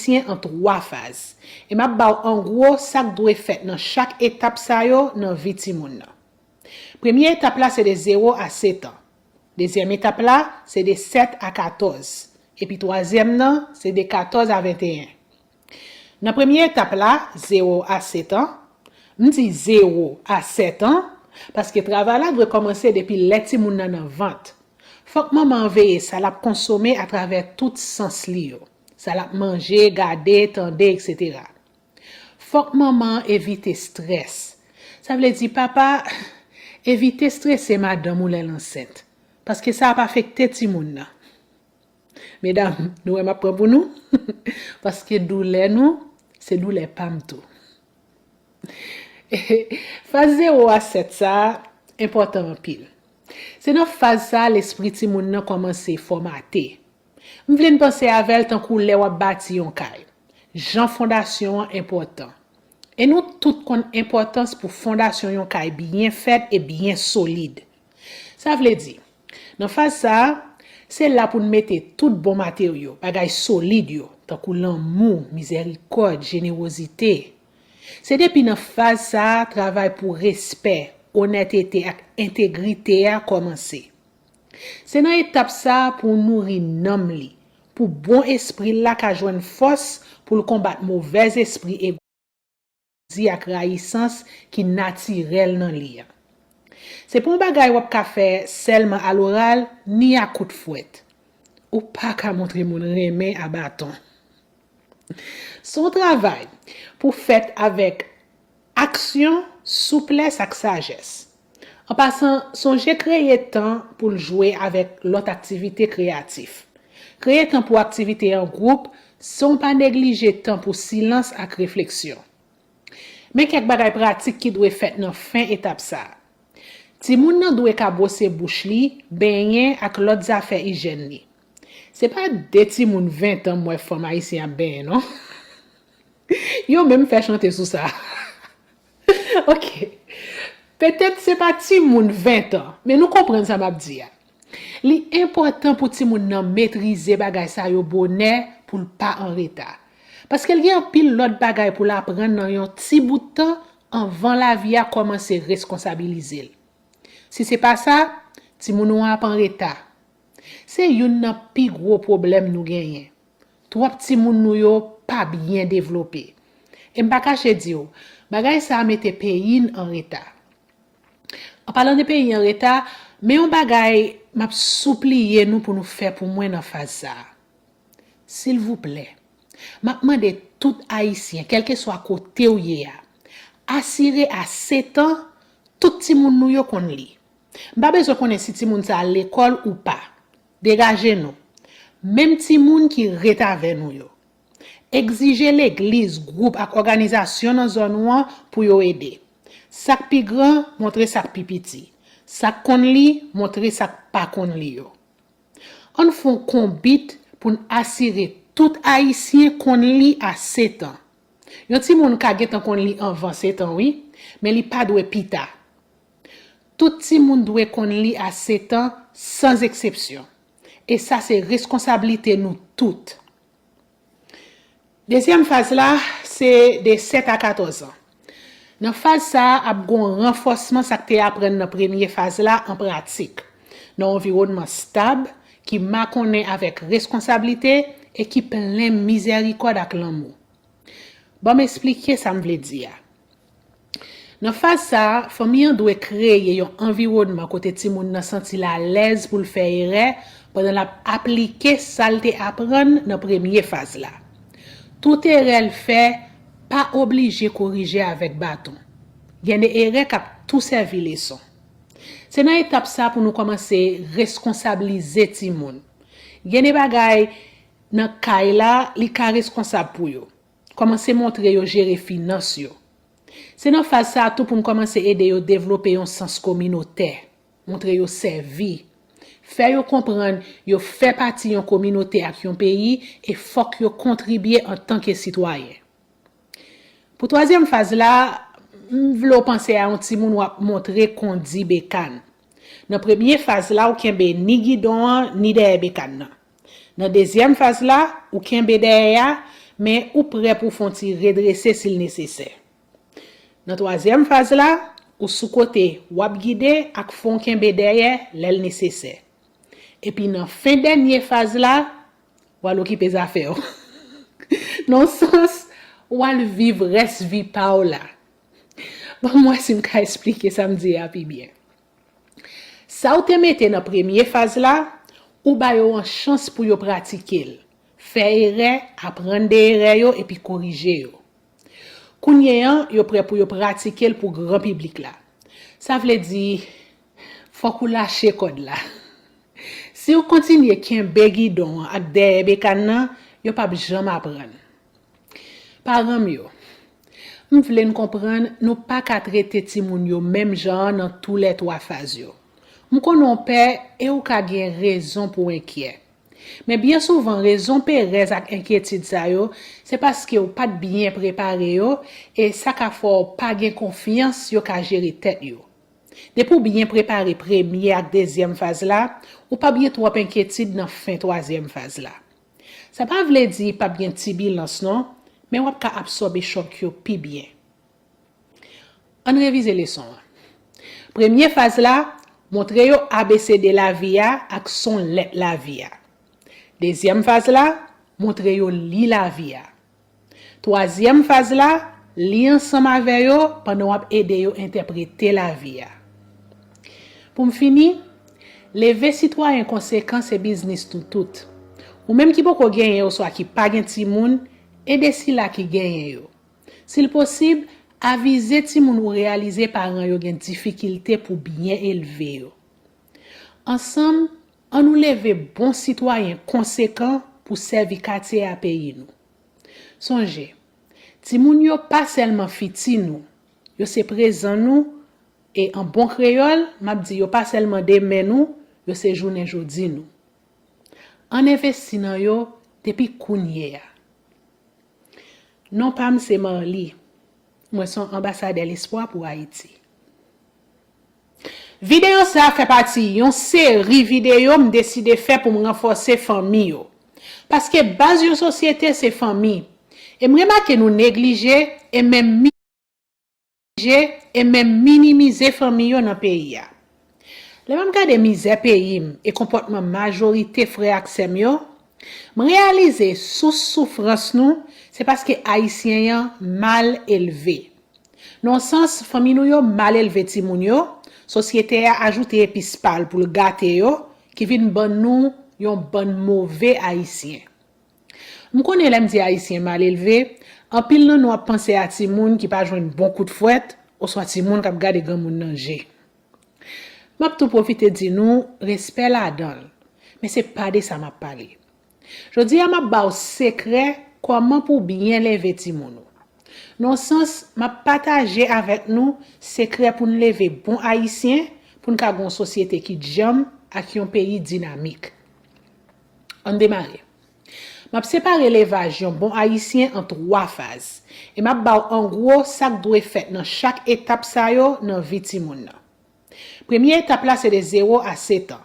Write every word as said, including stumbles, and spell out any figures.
Ayisyen an twa faz. E m ap ba w an gwo sa k dwe fèt nan chak etap sa yo nan vi timoun nan. Premye etap la se de zewo a sèt an. Dezyèm etap la se de sèt a katòz. Epi twazyèm nan se de katòz a venteyen. Nan premye etap la, zewo a sèt an, m di zewo a sèt an, paske travay la dwe kòmanse depi lè timoun nan nan vant. Fòk manman an veye sa l ap konsome atravè tout sans li yo, sa l ap manje, gade, tande, etsetera. Fòk manman an evite estrès. Sa vle di, papa, evite estrese madanm ou lè l ansent, paske sa ap afekte timoun nan. Medam, nou wè m ap pran pou nou? Paske doulè nou, se doulè pa m tou. Faz zewo a sèt sa a enpòtan anpil. Se nan faz sa a lespri timoun nan kòmanse fòmate. M vle n panse avè l tankou lè w ap bati yon kay. Jan fondasyon an enpòtan. E nou tout konn enpòtans pou fondasyon yon kay byen fèt e byen solid. Sa vle di, nan faz sa a, se la pou n mete tout bon materyo, bagay solid yo, tankou lanmou, mizèrikòd, jenewozite. Se depi nan faz sa a travay pou respè, onètete ak entegrite a kòmanse. Se nan etap sa a pou w nouri nanm li, pou bon espri l la ka jwenn fòs pou l konbat movèz espri, egwazi ak rayisans ki natirèl nan li a. Se pa yon bagay w ap ka fè sèlman aloral ni a kout fwèt. Ou pa ka montre moun renmen a baton. Se yon travay pou fèt avèk aksyon, souplès ak sajès. An pasan, sonje kreye tan pou l jwe avèk lòt aktivite kreyatif. Kreye tan pou aktivite an gwoup san w pa neglije tan pou silans ak refleksyon. Men kèk bagay pratik ki dwe fèt nan fen etap sa a. Timoun nan dwe ka bwose bouch li, benyen ak lòt zafè ijyèn li. Se pa de timoun ven tan m wè fanm ayisyen ap benyen, non. Yo menm fè chante sou sa. Ok. Petèt se pa timoun ven tan, men nou konprann sa m ap di a. Li enpòtan pou timoun nan metrize bagay sa yo bonè pou l pa an reta. Paske l gen anpil lòt bagay pou l aprann nan yon ti bout tan anvan lavi a kòmanse reskonsabilize l. Si se pa sa, timoun ou an ap an reta. Se youn nan pi gwo pwoblèm nou genyen. Twòp timoun nou yo pa byen devlope. E m pa kache di w, bagay sa a mete peyi n an reta. An palan de peyi an reta, men yon bagay m ap sipliye nou pou nou fè pou mwen nan faz sa a. Silvouplè, m ap mande tout Ayisyen, kèlkeswa kote w ye a, asire a sèt an, tout timoun nou yo konn li. M pa bezwen konnen si timoun sa a al lekòl ou pa. Degaje nou. Menm timoun ki ret avè nou yo. Egzije legliz, gwoup ak òganizasyon nan zòn ou an pou yo ede. Sa k pi gran, montre sa k pi piti. Sa k konn li, montre sa k pa konn li yo. Ann fè yon konbit pou n asire tout Ayisyen konn li a sèt an. Yon timoun ka gentan konn li anvan sèt an, wi, men li pa dwe pita. Tout timoun dwe konn li a sèt an, san eksepsyon. E sa se reskonsablite nou tout. Dezyèm faz la, se de sèt a katòz an. Nan faz sa a, ap gen yon ranfòsman sa k te aprann nan premye faz la an pratik, nan yon anviwònman stab, ki makonnen avèk reskonsablite e ki plen mizèrikòd ak lanmou. Ban m esplike sa m vle di a. Nan faz sa a, fanmi an dwe kreye yon anviwònman kote timoun nan santi l alèz pou l fè erè pandan l ap aplike sa l te aprann nan premye faz la. Tout erè l fè pa oblije korije avèk baton. Gen de erè k ap tou sèvi leson. Se nan etap sa a pou nou kòmanse reskonsablize timoun. Gen de bagay nan kay la, li ka reskonsab pou yo. Kòmanse montre yo jere finans yo. Se nan faz sa a tou pou n kòmanse ede yo devlope yon sans kominotè, montre yo sèvi, fè yo konprann yo fè pati yon kominote ak yon peyi e fòk yo kontribye antanke sitwayen. Pou twazyèm faz la, m vle w panse a yon timoun w ap montre kondi bekàn. Nan premye faz la, ou kenbe ni gidon an, ni dèyè bekàn nan. Nan dezyèm faz la, ou kenbe dèyè a, Men ou prè pou w fè yon ti redrese si l nesesè. Nan twazyèm faz la, ou sou kote w ap gide ak fè w kenbe dèyè lè l nesesè. Epi nan fen dènye faz la, w al okipe zafè w. Nan yon sans, w al viv rès vi pa w la. Ban m wè si m ka esplike sa m di a pi byen. Sa w te mete nan premye faz la, ou ba yo yon chans pou yo pratike l, fè erè, aprann de erè yo epi korije yo. Kounye an, yo prè pou yo pratike l pou gran piblik la. Sa vle di, fòk ou lache kòd la. Si w kontinye kenbe gidon an ak dèyè bekàn nan, yo p ap janm aprann. Paran m yo, m vle n konprann nou pa ka trete timoun yo menm jan an nan toulètwa faz yo. M konnen w pè e ou ka gen rezon pou w enkyè. Men byen souvan, rezon perèz ak enkyetid sa yo, se paske w pa t byen prepare yo, e sa ka fè w pa gen konfyans yo ka jere tèt yo. Depi w byen prepare premye ak dezyèm faz la, ou p ap gen twòp enkyetid nan fen twazyèm faz la. Sa pa vle di p ap gen tibilans non, men w ap ka absòbe chòk yo pi byen. Ann revize leson an. Premye faz la, montre yo A B C D lavi a ak son lèt lavi a. Dezyèm faz la, montre yo li lavi a. Twazyèm faz la, li ansanm avè yo pandan w ap ede yo entèprete lavi a. Pou m fini, leve sitwayen konsekan se biznis nou tout. Ou menm ki poko genyen oswa ki pa gen timoun, ede sila ki genyen yo. Si l posib, avize timoun ou reyalize paran yo gen difikilte pou byen elve yo. Ansanm, ann nou leve bon sitwayen konsekan pou sèvi katye a peyi nou. Sonje, timoun yo pa sèlman fiti nou, yo se prezan nou, e an bon kreyòl, m ap di yo pa sèlman demen nou, yo se jounen jodi nou. Ann envesti nan yo depi kounye a. Non pa m se Marly. Mwen se yon anbasadè lespwa pou Ayiti. Videyo sa a fè pati yon seri videyo m deside fè pou m ranfòse fanmi yo. Paske baz yon sosyete se fanmi. E m remake nou neglije e menm minimize e menm minimize fanmi yo nan peyi a. Lè m ap gade mizè peyi m e konpòtman majorite frè ak sè m yo, m reyalize sous soufrans nou se paske Ayisyen an mal elve. Nan yon sans, fanmi nou yo mal elve timoun yo, sosyete a ajoute epis pa l pou l gate yo, ki vin ban nou yon bann move Ayisyen. M konnen lè m di Ayisyen mal elve, anpil nan nou ap panse a timoun ki pa jwenn bon kout fwèt oswa timoun k ap gade granmoun nan je. M ap tou pwofite di nou respè ladan l, men se pa de sa m ap pale. Jodi a, m ap ba w sekrè kòman pou w byen leve timoun ou. Nan yon sans, m ap pataje avèk nou sekrè pou n leve bon Ayisyen, pou n ka gen yon sosyete ki djanm ak yon peyi dinamik. Ann demare. M ap separe levaj yon bon Ayisyen an twa faz, e m ap ba w an gwo sa k dwe fèt nan chak etap sa yo nan vi timoun nan. Premye etap la se de zewo a sèt an.